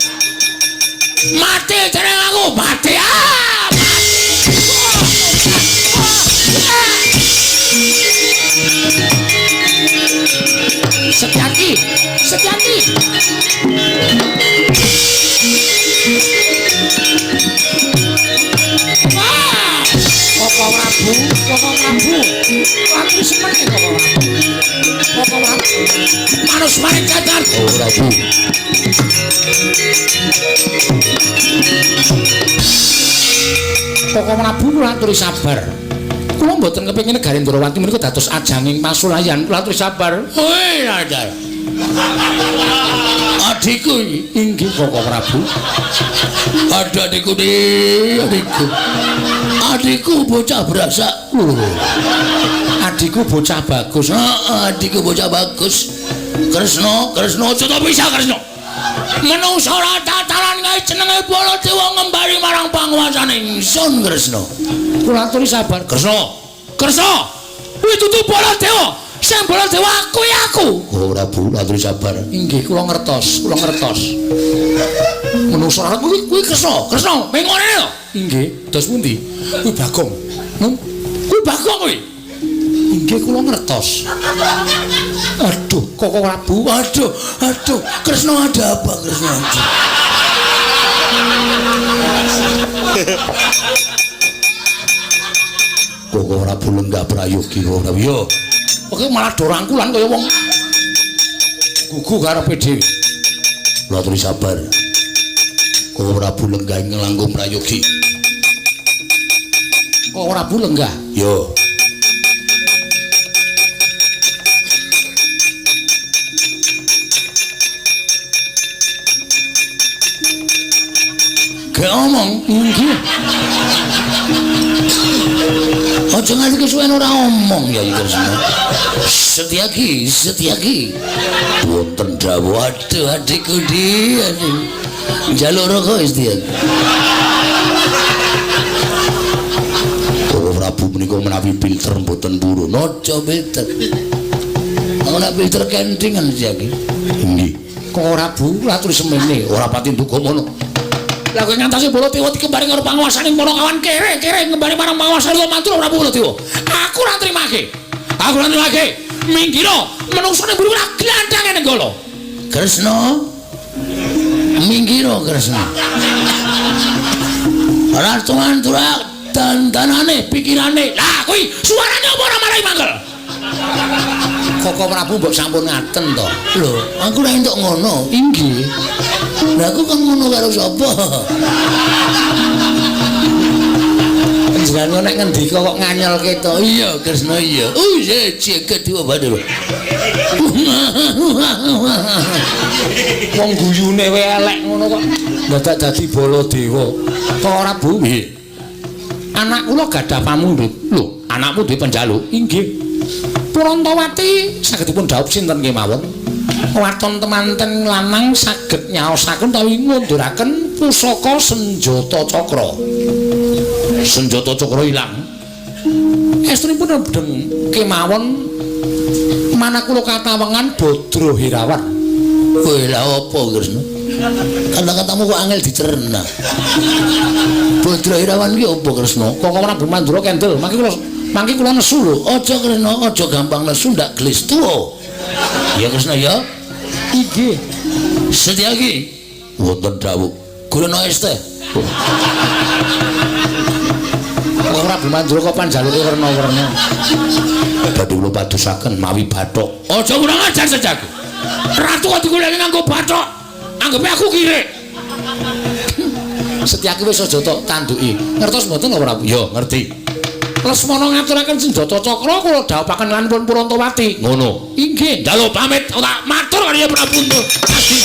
Mati jeneng aku, mati. Ah! Setyaki, Setyaki. Koko Prabu, Koko Prabu. Aku semene Koko Prabu. Koko Prabu. Manus maring kadar. Oh Prabu. Koko Prabu kula aturi sabar. Kula mboten kepengin negari Ndrawati menika dados ajanging pasulayan. Kula aturi sabar. Hoi, ada. Adikku inggih Koko Prabu. Ada adikku di, adikku. Adikku bocah berasak. Adikku bocah bagus. Heeh, adikku bocah bagus. Kresna, Kresna aja to bisa Kresna. Menungsa ora tataran kae jenenge Baladewa ngembali marang panguwasane ingsun Kresna. Kula aturi sabar. Kresna. Kresna. Kuwi dudu Baladewa. Sing Baladewa aku ya aku. Oh Prabu, aturi sabar. Inggih, kula ngertos, kula ngertos. Menungsa ora kuwi kuwi Kresna. Kresna, ming ngene lho. Inggih, dos pundi? Kuwi Bagong. Kuwi Bagong kuwi. Inggih kula ngertos. Aduh, Koko Prabu. Aduh, aduh, Kresna ada apa Kresna? Koko Prabu lenggah prayogi Koko Prabu. Yo. Oke malah do rangkulan kaya wong gugu karepe dhewe. Kula aturi sabar. Koko Prabu lenggah ing langkung prayogi. Koko Prabu lenggah. Yo. Gak omong, inggih. Aja nganti kesuwen ora omong ya Kresna. Setyaki, Setyaki. Wonten dawuh, aduh adikku di, aduh. Njaluk rokok Setyaki. Koko Prabu menika menawi filter mboten purun. Aja filter. Ora filter kentingan Setyaki. Inggih. Koko Prabu aturi semene, ora pati nduga mono. Lah kowe ngantasi Baladewa dikembari karo panguwasane para kawan kere, kere ngembari marang panguwasane Mantura Prabu Baladewa. Aku ora trimake. Aku ora trimake. Minggiro, menungsane mburi ora glandhange Nenggala. Kresna. Minggiro Kresna. Ora tungan-turak dandanane pikirane. Lah kuwi suarane apa ora marai mangkel? Koko Prabu mbok sampun ngaten to. Lho, aku ora entuk ngono. Inggih. Lah aku kan ngono karo sapa? Panjenengan nek ngendika kok nganyelke to. Iya, Kresna iya. Oh, iya, cek dua badhe. Wong guyune wae elek ngono kok dadak dadi Baladewa. Kok Prabu nggih. Anak kula gadah pamundhut. Lho, anakmu duwe penjaluk? Inggih. Purantawati saged dipun dhaup sinten kemawon? Waton temanten lanang saged nyaosaken utawi ngunduraken pusaka senjata cakra. Senjata cakra ilang. Estunipun rendheng kemawon manah kula katawengan Badra Hirawan. Kowe lha apa Kresna? Kata-katamu kok angel dicerna. Badra Hirawan ki apa Kresna? Kok Prabu Mandura kendel, mangke kula nesu lho. Aja Kresna, aja gampang nesu ndak gelis tuwa. Ya Kresna ya. Inggih. Setyaki wonten dawuh. Gurana es teh. Ora Mandura kok panjaluke werna-werna. Badhe kula padosaken mawi bathok. Aja kurang ajar Setyaki. Ratu kok digoleki nganggo bathok. Anggepe aku kirik. Setyaki wis aja tok tanduki. Ngertos mboten apa Prabu? Ya, ngerti. Lesmana ngaturaken senjata cakra kula dhawuhaken lan pun Purantawati. Ngono. Inggih, njaluk pamit ora matur kaliyan Prabu Adi.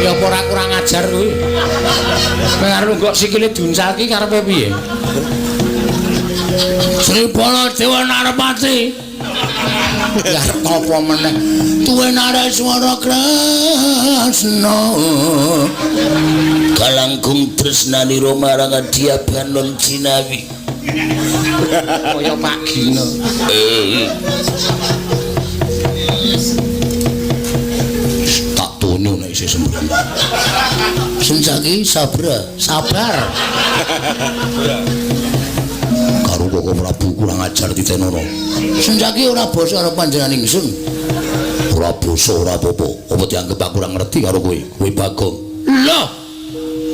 Ya apa ora kurang ajar kuwi. Kowe arep kok sikile diuncalki karepe piye? Sri Baladewa Narpati. Ya arep apa meneh? Tuwe Nareswara Kresna. Kalangkung tresnanira marang Adya Banon Jinawi. Kaya Pak Gino. Tak tono nek isih sembrono. Senjaki sabra, sabar. Karo Koko Prabu kurang ajar titenono. Senjaki ora basa karo panjenengan ingsun. Ora basa ora apa-apa. Apa dianggep aku ora ngerti karo kowe? Kowe Bagong. Lho.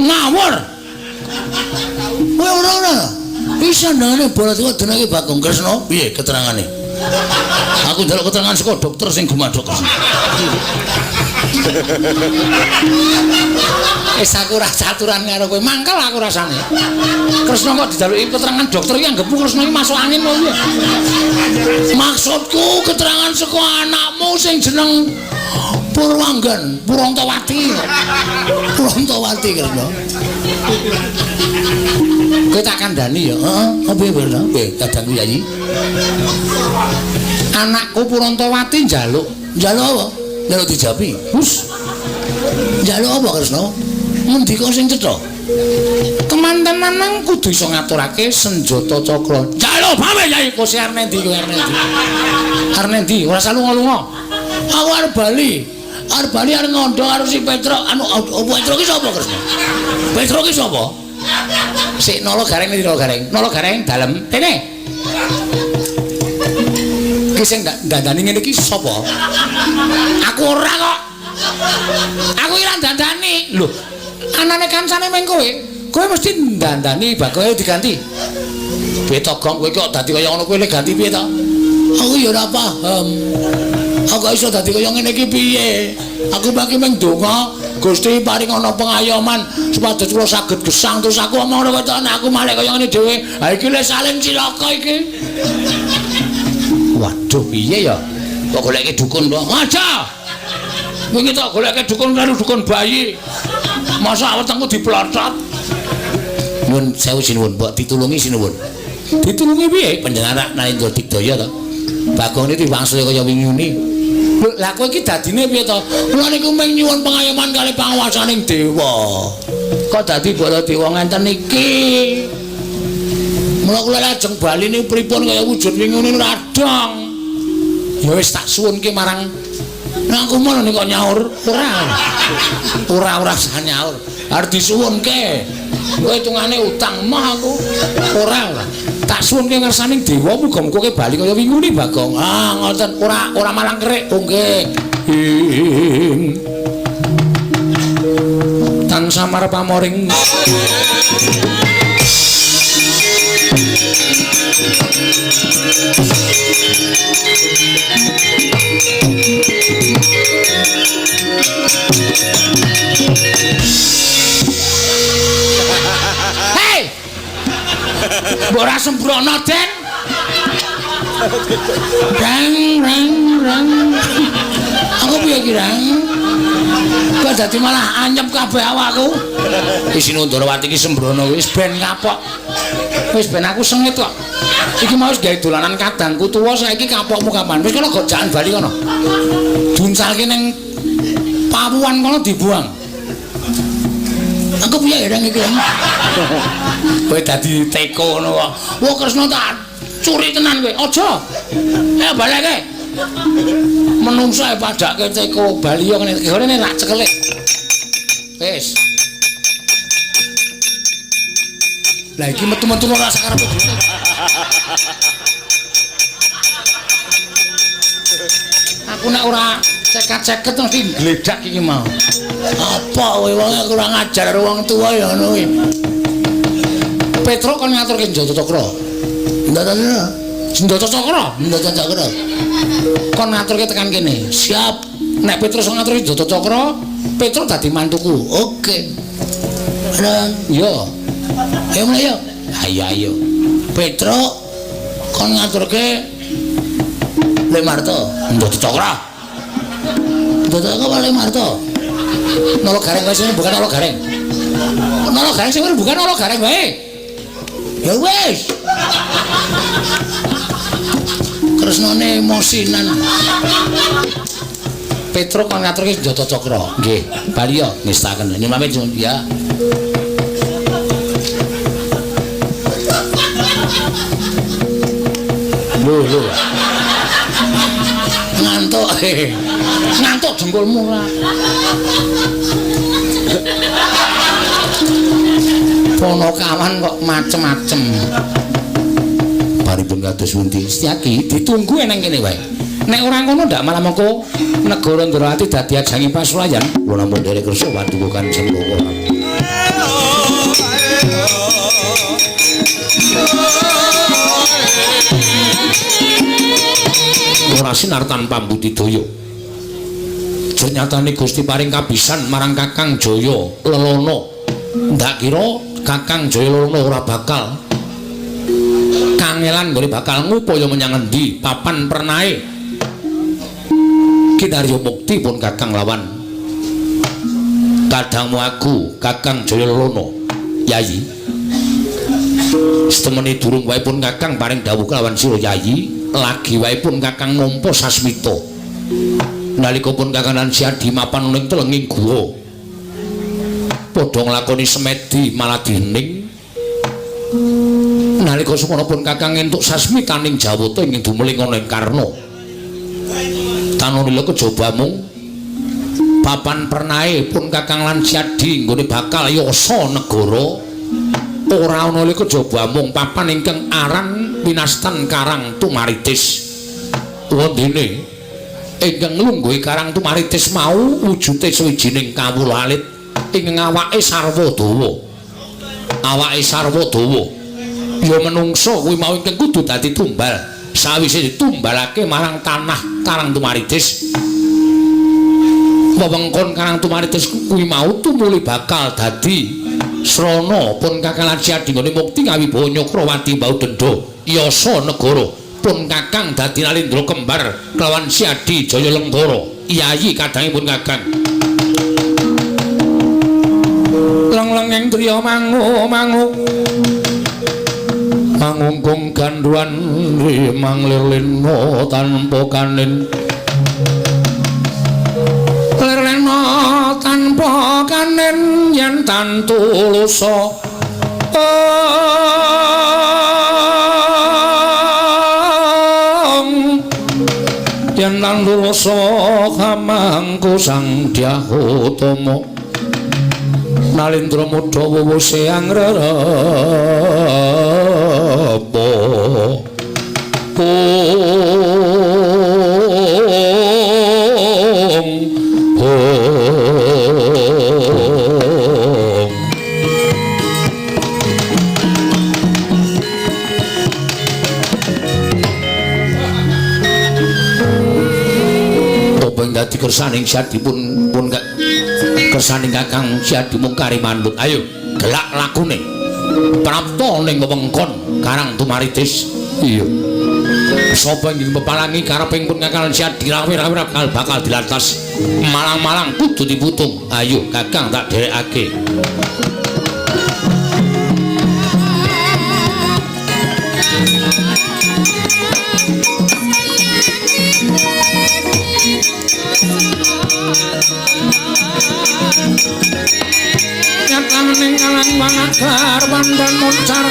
Ngawur. Kowe ora ora. Bisa ndangane Baladewa denake Bagong Kresna. Piye keterangane? Aku njaluk keterangan saka dokter sing gumadhok. Wis aku ora caturan karo kowe, mangkel aku rasane. Kresna kok dijaluki keterangan dokter iki anggepmu Kresna iki masuk angin apa piye? Maksudku keterangan saka anakmu sing jeneng Purwanggan, Purantawati. Purantawati Kresna. Kowe tak kandhani ya, heeh, apa piye Kresna? Piye kadangku Yayi? Anakku Purantawati njaluk, njaluk apa? Njaluk dijapi. Hus. Njaluk apa Kresna? Ngendika sing cetha. Teman-temanan kudu iso ngaturake senjata cakra. Njaluk pamit Yayi, kose arep nendi kowe arep nendi? Arep nendi? Ora usah lunga-lunga. Aku arep bali. Arep bali arep ngandha karo si Petruk. Anu Petruk ki sapa Kresna? Petruk ki sapa? Sik nala gareng ndi nala gareng? Nala gareng dalem. Kene. Ki sing dandani ngene iki sapa? Aku ora kok. Aku iki ora dandani. Lho, anane kancane meng kowe. Kowe mesti dandani bagoe diganti. Piye to, Gong? Kowe kok dadi kaya ngono kowe le ganti piye to? Aku ya ora paham. Aku kok iso dadi kaya ngene iki piye? Aku mangke meng donga Gusti paring ana pengayoman supados kula saged gesang terus aku omong ngono kok nek aku malih kaya ngene dhewe. Ha iki le saling cilaka iki. Waduh piye ya? Kok goleke dukun to? Aja. Wingi tok goleke dukun karo dukun bayi. Masa wetengku diplotot. Nyuwun sewu sinuwun, mbok ditulungi sinuwun. Ditulungi piye? Panjenengan Narendra Digdaya to. Bagong niki wangsule kaya wingune. Lho, lah kowe iki dadine piye to? Kula niku mung nyuwun pengayoman kali panguwasaning dewa. Kok dadi Baladewa ngenten iki? Mula kula lajeng bali niku pripun kaya wujud wingune ora dong. Ya wis tak suwunke marang Nah aku mono nek kok nyaur ora. Ora usah nyaur. Arep disuwunke. Kowe hitungane utang mah aku. Ora ora. Tak suwunke ngersaning dewa muga-muga kowe bali kaya wingune Bagong. Ah ngoten ora ora malang kerik. Oh nggih. Tansah marep pamoring. Hei! Mbok ora sembrono, Den. Rang rang rang. Aku piye iki, Rang? Kok dadi malah anyep kabeh awakku. Wis Ndrawati iki sembrono wis ben kapok. Wis ben aku sengit kok. Iki mau wis gawe dolanan kadangku tuwa saiki kapokmu kapan? Wis kono gojakan bali kono. Duncalke ning pawuan kono dibuang. Aku piye Rang iki, Rang? Kowe dadi teko ngono kok. Wah Kresna tak curi tenan kowe. Aja. Ayo baleke. Menungso e padake teko bali yo ngene. Ngene tak cekelik. Wis. Lah iki metu-metu ora sakarepe dhewe. Aku nek ora cekat-ceket mesti gledak iki mau. Apa kowe wong kurang ajar karo wong tuwa ya ngono kuwi. Petruk kon ngaturke Senjata Cakra. Senjata Senjata Cakra, Senjata Cakra. Kon ngaturke tekan kene. Siap. Nek Petruk iso ngaturke Senjata Cakra, Petruk dadi mantuku. Oke. Ana, yo. Ayo mulai yo. Ayo ayo. Petruk kon ngaturke Le Marto. Senjata Cakra. Senjata Cakra Le Marto. Nolo gareng wae sing bukan nolo gareng. Nolo gareng sing bukan nolo gareng wae. Ya wis. Kresnane emosinan. Petruk kon ngaturke Senjata Cakra. Nggih, bali yo ngestaken. Nyuwun pamit ya. Lho lho. Ngantuk. Ngantuk dengkulmu ora. Ponokawan kok macem-macem. Baripun kados pundi? Setyaki ditunggu eneng kene wae. Nek ora ngono ndak malah mengko negara Ndrawati dadi ajange pasulayan. Kula namung nderek kersa paduka Kanjeng Loka. Ora sinar tanpa budidaya. Jernyatane Gusti paring kabisan marang Kakang Jaya Lelono. Ndak kira Kakang Jaya Lelono ora bakal kangelan nggone bakal ngupaya menyang endi papan pernahe. Kinarya mukti pun Kakang lawan kadangmu aku Kakang Jaya Lelono. Yayi, setemene durung wae pun Kakang paring dawuh kelawan sira Yayi, lagi wae pun Kakang nampa sasmita. Nalika pun Kakang lan Siadi mapan ning telenging guwa, padha nglakoni semedi maladining. Nalika semono pun Kakang entuk sasmitaning Jawata ing dumeling ana ing Karna. Tanonila kejaba mung papan pernahe pun Kakang lan Siadi nggone bakal yasa negara. Ora ana kejaba mung papan ingkang aran winastan Karang Tumaritis. Wondene ingkang nglungguhi Karang Tumaritis mau wujude sawijining kawula alit ing awake sarwa dawa. Awake sarwa dawa ya menungsa kuwi mau ingkang kudu dadi tumbal. Sawise ditumbalake marang tanah Karang Tumaritis, wewengkon Karang Tumaritis kuwi mau tumuli bakal dadi srana pun Kakang lan Siadi nggone mukti ngawibawa Nyakrawati mbau dendha yasa negara. Pun Kakang dadi nalindra kembar kelawan Siadi Jaya Lengkara. Yayi kadangipun Kakang. Leng-lenging driya mangu-mangu mangungkung gandruan manglir lena tanpa kanin. Lir lena tanpa kanin yen tantu lusa. Yen tantu lusa kamangku Sang Dyah Utama. Nalindra mudha wuwuse angrerep. Ong ong. Apa ing dadi kersaning Siadi pun pun kersaning Kakang Siadi mung kari manut. Ayo gelak lakune prapta ning wewengkon Karang Tumaritis. Iya. Sapa ing pepalangi kareping pun Kakang Siadi rawe-rawe bakal dilantas. Malang-malang kudu diputung. Ayo Kakang tak dherekake. Nyataning kalang wanagar wandan moncar.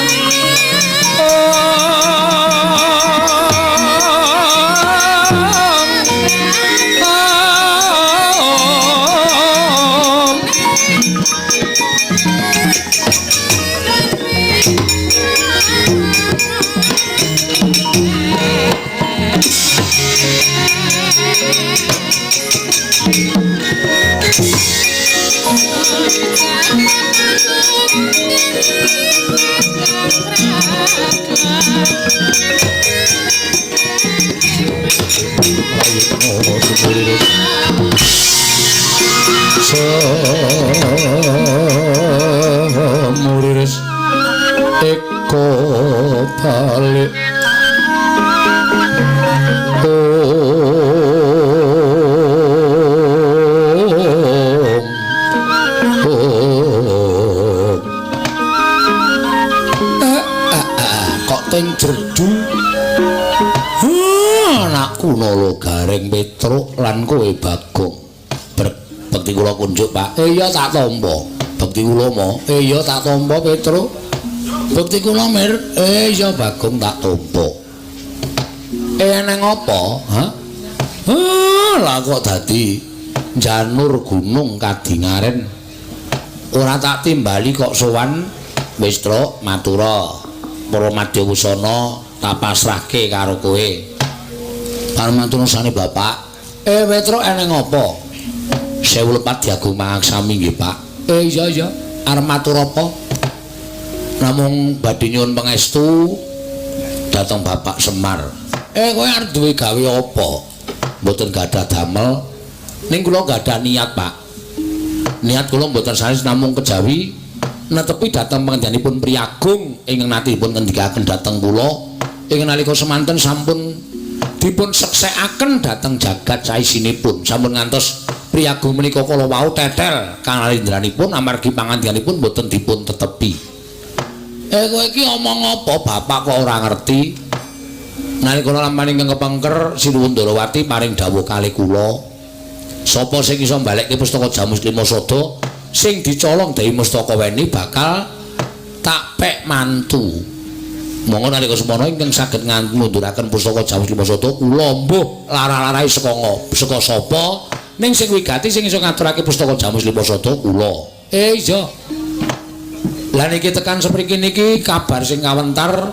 Samuriris eko balik kok teng jerdu anakku Nala Gareng Petruk lan kowe Bagong. Bekti kula kunjuk, Pak. Iya tak tampa. Bekti kula mo. Iya tak tampa Petruk. Bekti kula Mir. Iya Bagong tak tampa. Neng apa? Ha? Lah kok dadi janur gunung kadingaren. Ora tak timbali kok sowan wis truk matura. Para madya wusana tak pasrahke karo kowe. Parmantunusane Bapak. Petruk eneng apa? Sewu lepat diagung mangaksami nggih, Pak. Iya iya, arep matur apa? Namung badhe nyuwun pangestu dhateng Bapak Semar. Kowe arep duwe gawe apa? Mboten gadah damel. Ning kula gadah niat, Pak. Niat kula mboten sanes namung kejawi netepi dhateng panjenenganipun Priyagung ingkang natipun ngendikaken dhateng kula ing nalika semanten sampun dipun seksekaken dhateng jagat saisinipun. Sampun ngantos Priyagung menika kala wau tetel kanalendraanipun amargi pangandikanipun mboten dipun tetepi. Kowe iki omong apa bapak kok ora ngerti? Nalika lampahan ingkang kepengker Sinuwun Ndorowati paring dawuh kalih kula. Sapa sing iso mbalekke pustaka Jamus Lima Sada sing dicolong Dewi Mustakaweni bakal tak pek mantu. Monggo nalika semono ingkang saged ngunduraken pustaka Jamus Lima Sada kula mbuh lara-larahe saka sapa ning sing wigati sing iso ngaturake pustaka Jamus Lima Sada kula. Iya. Lah niki tekan sepriki niki kabar sing kawentar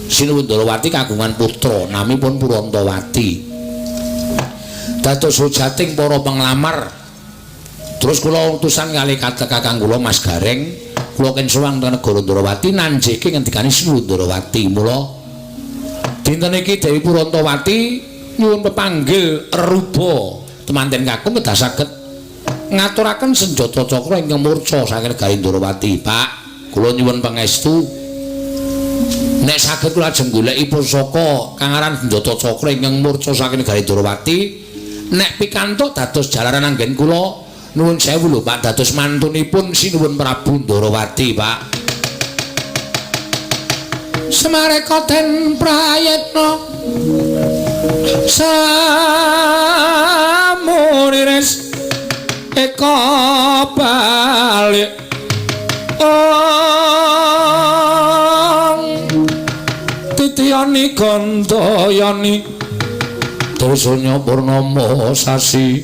Sinuwun Ndorowati kagungan putra namipun Purantawati. Dados hujating para penglamar. Terus kula utusan kalih kakang kula Mas Gareng, kula ken sowan teng negara Ndorowati nanjeke ngendikane Sinuwun Ndorowati. Mula dinten iki Dewi Purantawati nyuwun pepanggil reruba temanten kakung kedah saged ngaturaken senjata cakra ingkang murca saking negari Ndorowati. Pak, kula nyuwun pangestu nek saged kula ajeng goleki pusaka kang aran senjata cakra ingkang murca saking negari Ndorowati. Nek pikantuk dados jalaran anggen kula nuwun sewu lho Pak, dados mantunipun Sinuwun Prabu Ndorowati, Pak. Semareka den prayitna samuriris eka balik ong titiyani gandayani Trusunya purnama sasi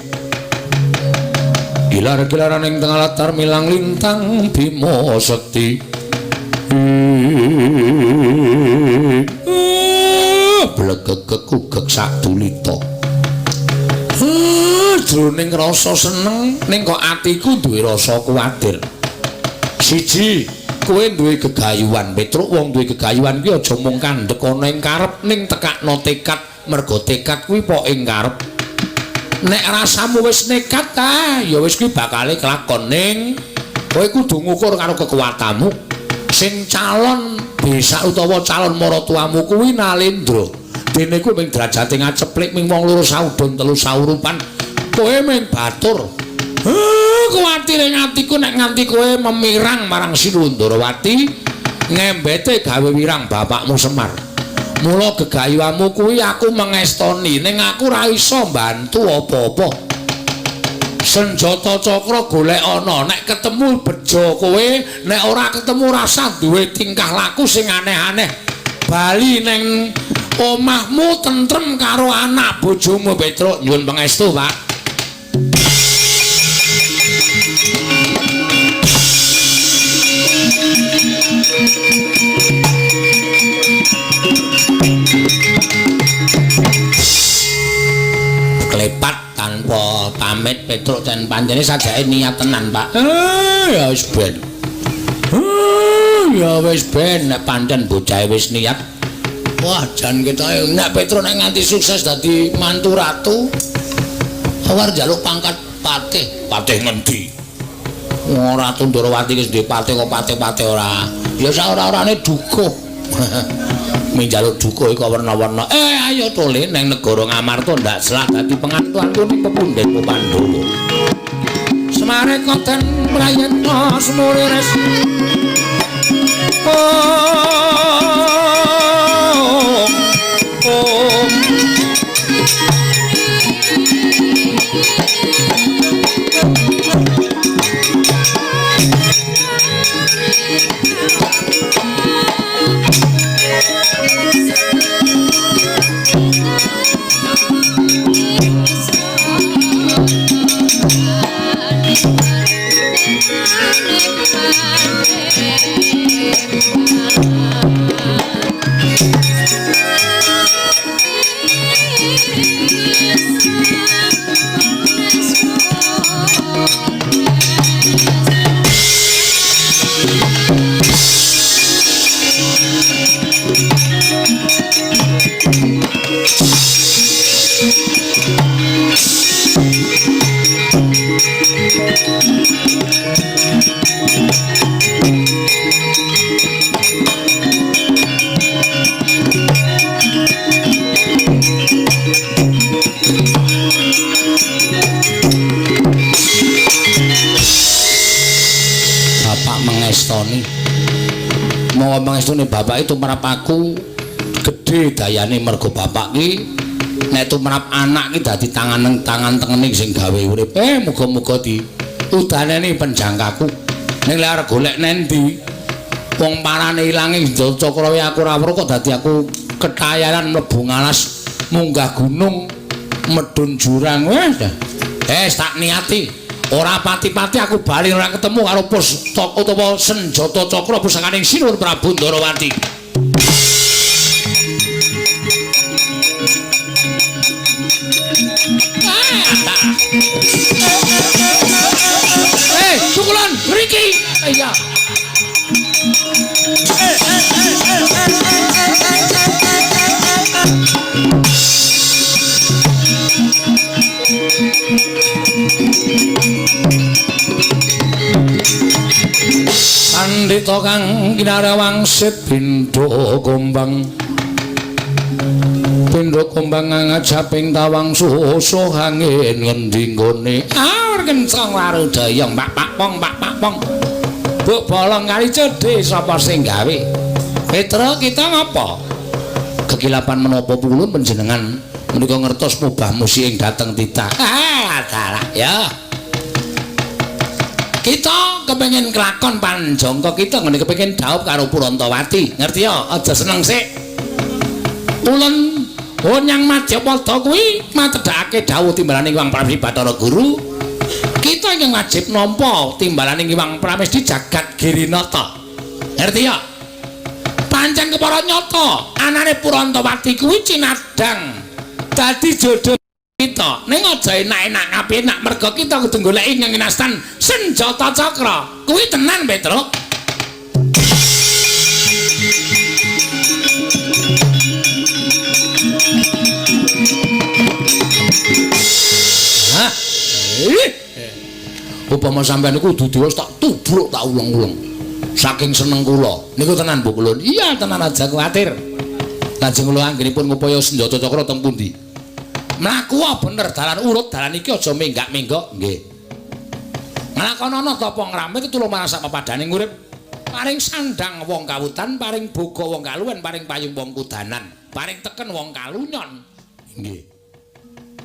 gilar-gilaran ing tengah latar milang lintang Bima Sekti. Blegegeg kugeg sadulita. Jroning rasa seneng ning kok atiku duwe rasa kuwatir. Siji, kowe duwe gegayuhan Petruk, wong duwe gegayuhan kuwi aja mung kandhek ana ing karep ning tekakno tekad, mergo tekad kuwi pok ing karep. Nek rasamu wis nekat ta, ya wis kuwi bakale kelakon ning kowe kudu ngukur karo kekuatanmu. Sing calon desa utawa calon maratuamu kuwi Nalendra. Dene kuwi ming derajate ngaceplik ming wong loro saudon telu saurupan. Kowe ming batur. Kuwatir ing atiku nek nganti kowe memirang marang Sinuwun Ndorowati ngembete gawe wirang bapakmu Semar. Mula gegayuhanmu kuwi aku mengestoni ning aku ora iso mbantu apa-apa. Senjata cakra golek ana, nek ketemu bejo kowe, nek ora ketemu rasah duwe tingkah laku sing aneh-aneh. Bali ning omahmu tentrem karo anak bojomu Petruk. Nyuwun pangestu, Pak. Klepat tanpa pamit Petruk jan pancene sajake niat tenan, Pak. Ya wis ben. Ya wis ben nek pancen bocahe wis niat. Wah, jan ketoke nek Petruk nek nganti sukses dadi mantu ratu, awar njaluk pangkat patih. Patih ngendi? Wong Ratu Ndorowati wis duwe patih kok patih-patih ora. Ya sak ora-orane dukuh. Minjaluk dukuh iku werna-werna. Ayo tole nang negara Ngamarta ndak selak dadi pengantu-antu ning pepundhen Pandhawa. Semare koten prayetna sumurires. Om. Bapak mengestoni. Mawa mengestoni bapak itu tumrap aku gedhe dayane mergo bapak ki nek tumrap anak ki dadi tangan tengene sing gawe urip. Muga-muga di udaneni penjangkaku. Ning lek arep golek nendi wong parane ilange cakra aku ora weruh kok dadi aku ketayaran mlebu ngalas munggah gunung medhun jurang. Wes tak niati. Ora pati-pati aku bali ora ketemu karo pustaka utawa senjata cakra pusakaning Sinuwun Prabu Ndorowati. Pukulan mriki. Iya. Pandhita kang kinarya wangsit pindha gombang. Pindha gombang ngajaping tawang susuh angin ngendi nggone. Awur kencang warudaya pak pak pong pak pak pong. Buk bolong kali cedhe sapa sing gawe? Petra kita ngapa? Kekilapan menapa pulun panjenengan menika ngertos mubah musi ing dhateng titah. Dalah ya. Kita kepengin kelakon panjangka kita ngene kepengin dhaup karo Purantawati. Ngerti ya? Aja seneng sik. Ulun Onyang Madyapada kuwi matedhakake dhawuh timbalaning Hyang Pramesti Bathara Guru. Kita ingkang wajib nampa timbalaning Hyang Pramesti jagat Girinata. Ngerti ya? Pancen kepara nyata anane Purantawati kuwi cinadhang dadi jodoh kita. Ning aja enak-enak kapenak merga kita kudu goleki ingkang kinastan senjata cakra. Kuwi tenan, Petruk. Hah? Upama sampean niku kudu diwas tak tubruk tak uleng-uleng. Saking seneng kula. Niku tenan Bu Kulun. Iya, tenan aja kuwatir. Lajeng kula anggenipun ngupaya senjata cakra teng pundi? Mlaku bener dalan urut dalan iki aja menggak-menggok. Nggih. Nglakonana tapa ngramit tulung marang sak pepadaning urip. Paring sandang wong kawutan, paring boga wong kaluwen, paring payung wong kudanan, paring teken wong kalunyon. Nggih.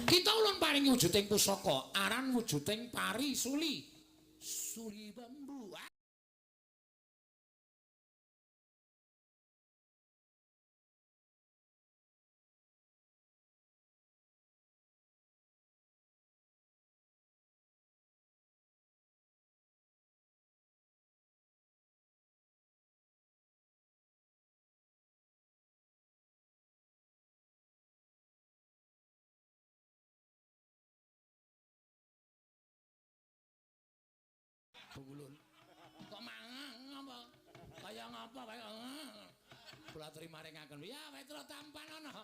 Kita ulun paringi wujuding pusaka, aran wujuding pari suli. Suli bambu. Bungulun. Kok mangan apa? Kaya ngapa kaya. Kula terima ringaken. Ya Petro tampan ana.